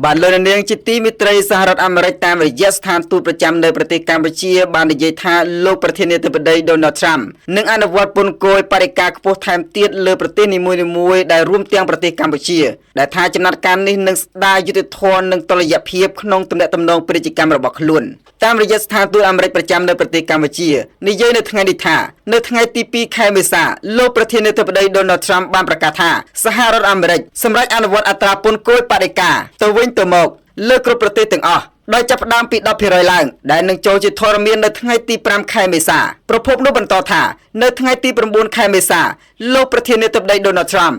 បាទលោកនាងជាទីមេត្រីសហរដ្ឋអាមេរិកតាមរយៈស្ថានទូតប្រចាំនៅប្រទេសកម្ពុជាបាននិយាយថាលោកប្រធានាធិបតី Donald Trump នឹងអនុវត្តពន្ធគយបរិការខ្ពស់ថែមទៀតលើប្រទេសនីមួយៗដែលរួមទាំងប្រទេសកម្ពុជាដែលថាចំណាត់ការនេះនឹងស្ដារយុត្តិធម៌និងតុល្យភាពក្នុងទំនាក់ទំនងពាណិជ្ជកម្មរបស់ខ្លួនតាមរយៈស្ថានទូតអាមេរិកប្រចាំនៅប្រទេសកម្ពុជានិយាយនៅថ្ងៃនេះថានៅថ្ងៃទី2ខែមេសាលោកប្រធានាធិបតី Donald Trump បានប្រកាសថាសហរដ្ឋអាមេរិកសម្រេចអនុវត្តអត្រាពន្ធគយបរិការទៅវិញទៅមកលើគ្រប់ប្រទេសទាំងអស់ដោយចាប់ផ្ដើមពី10%ឡើងដែលនឹងចូលជាធរមាននៅថ្ងៃទី5ខែមេសាប្រភពនោះបន្តថានៅថ្ងៃទី9ខែមេសាលោកប្រធានាធិបតី Donald Trump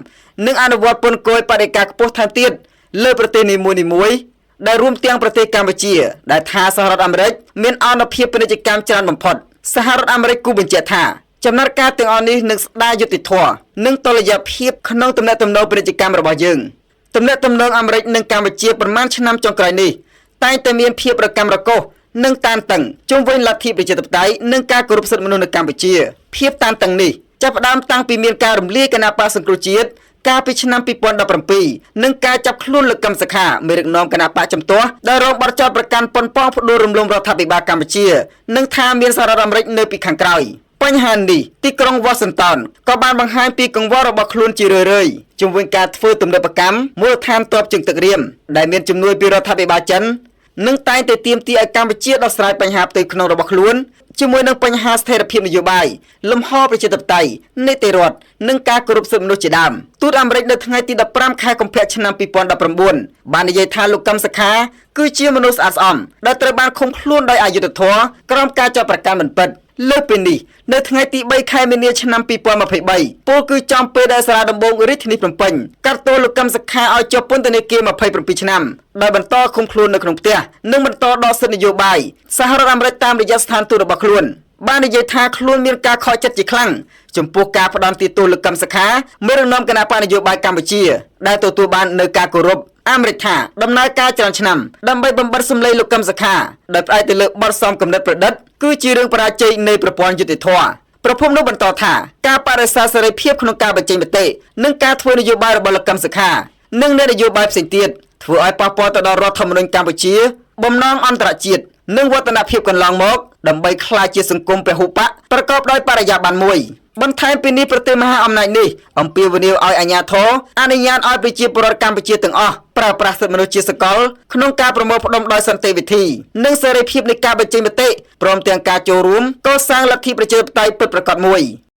នឹងអនុវត្តពន្ធគយបរិការខ្ពស់ថែមទៀតលើប្រទេសនីមួយៗដែលរួមទាំងប្រទេសកម្ពុជាដែលថាសហរដ្ឋអាមេរិកមានអនុភាពពាណិជ្ជកម្មច្រើនបំផុតសហរដ្ឋអាមេរិកគូបញ្ជាក់ថាចំណាត់ការទាំងអស់នេះនឹងស្ដារយុត្តិធម៌និងតុល្យភាពក្នុងទំនាក់ទំនងពាណិជ្ជកម្មរបស់យើងទំនាក់ទំនងអាមេរិកនិងកម្ពុជាប្រមាណឆ្នាំចុងក្រោយនេះតែងតែមានភាពរកាំរកូសនិងតានតឹងជុំវិញលទ្ធិប្រជាធិបតេយ្យនិងការគោរពសិទ្ធិមនុស្សនៅកម្ពុជាភាពតានតឹងនេះចាប់ផ្ដើមតាំងពីមានការរំលាយគណបក្សសង្គ្រោះជាតិកាលពីឆ្នាំ2017និងការចាប់ខ្លួនលោកកឹមសុខាមេដឹកនាំគណបក្សជំទាស់ដែលរងបទចោទប្រកាន់ប៉ុនប៉ងផ្ដួលរំលំរដ្ឋាភិបាលកម្ពុជានិងថាមានសហរដ្ឋអាមេរិកនៅពីខាងក្រោយបញ្ហានេះទីក្រុងវ៉ាស៊ីនតោនក៏បានបង្ហាញពីកង្វល់របស់ខ្លួនជារឿយៗជុំវិញការធ្វើទំនើបកម្មមូលដ្ឋានទ័ពជើងទឹករាមដែលមានជំនួយពីរដ្ឋាភិបាលចិននិងតែងតែទាមទារឲ្យកម្ពុជាដោះស្រាយបញ្ហាផ្ទៃក្នុងរបស់ខ្លួនជាមួយនឹងបញ្ហាស្ថិរភាពនយោបាយលំហប្រជាធិបតេយ្យនីតិរដ្ឋនិងការគោរពសិទ្ធិមនុស្សជាដើមទូតអាមេរិកនៅថ្ងៃទី15ខែកុម្ភៈឆ្នាំ2019បាននិយាយថាលោកកឹមសុខាគឺជាមនុស្សស្អាតស្អំដែលត្រូវបានឃុំខ្លួនដោយអយុត្តិធម៌ក្រោមការចោទប្រកាន់មិនពិតលើសពីនេះនៅថ្ងៃទី3ខែមីនាឆ្នាំ2023ពលគឺចំពេលដែលសាលាដំបងរាជធានីភ្នំពេញកាត់ទោសលោកកឹមសុខាឲ្យជាប់ពន្ធនាគារ27ឆ្នាំដោយបន្តឃុំខ្លួននៅក្នុងផ្ទះនិងបន្តដកសិទ្ធិនយោបាយសហរដ្ឋអាមេរិកតាមរយៈស្ថានទូតរបស់ខ្លួនបាននិយាយថាខ្លួនមានការខកចិត្តជាខ្លាំងចំពោះការផ្ដន្ទាទោសលោកកឹមសុខាមេដឹកនាំគណបក្សនយោបាយកម្ពុជាដែលទទួលបាននូវការគោរពអាមេរិកថាដំណើរការច្រើនឆ្នាំដើម្បីបំបិទសម្លេងលោកកឹមសុខាដោយផ្អែកទៅលើបទសំគំនិតប្រឌិតគឺជារឿងបរាជ័យនៃប្រព័ន្ធយុត្តិធម៌ប្រភពនោះបន្តថាការបដិសេធសេរីភាពក្នុងការបញ្ចេញមតិនិងការធ្វើនយោបាយរបស់លោកកឹមសុខានិងអ្នកនយោបាយផ្សេងទៀតធ្វើឲ្យប៉ះពាល់ទៅដល់រដ្ឋធម្មនុញ្ញកម្ពុជាបំណងអន្តរជាតិនិងវឌ្ឍនភាពកន្លងមកដើម្បីក្លាយជាសង្គមពហុបក្សប្រកបដោយបរិយាបន្នមួយបន្ថែមពីនេះប្រទេសមហាអំណាចនេះអំពាវនាវឲ្យអាជ្ញាធរអនុញ្ញាតឲ្យប្រជាពលរដ្ឋកម្ពុជាទាំងអស់ប្រើប្រាស់សិទ្ធិមនុស្សជាសកលក្នុងការប្រមូលផ្ដុំដោយសន្តិវិធីនិងសេរីភាពនៃការបញ្ចេញមតិព្រមទាំងការចូលរួមកសាងលទ្ធិប្រជាធិបតេយ្យពិតប្រាកដមួយ។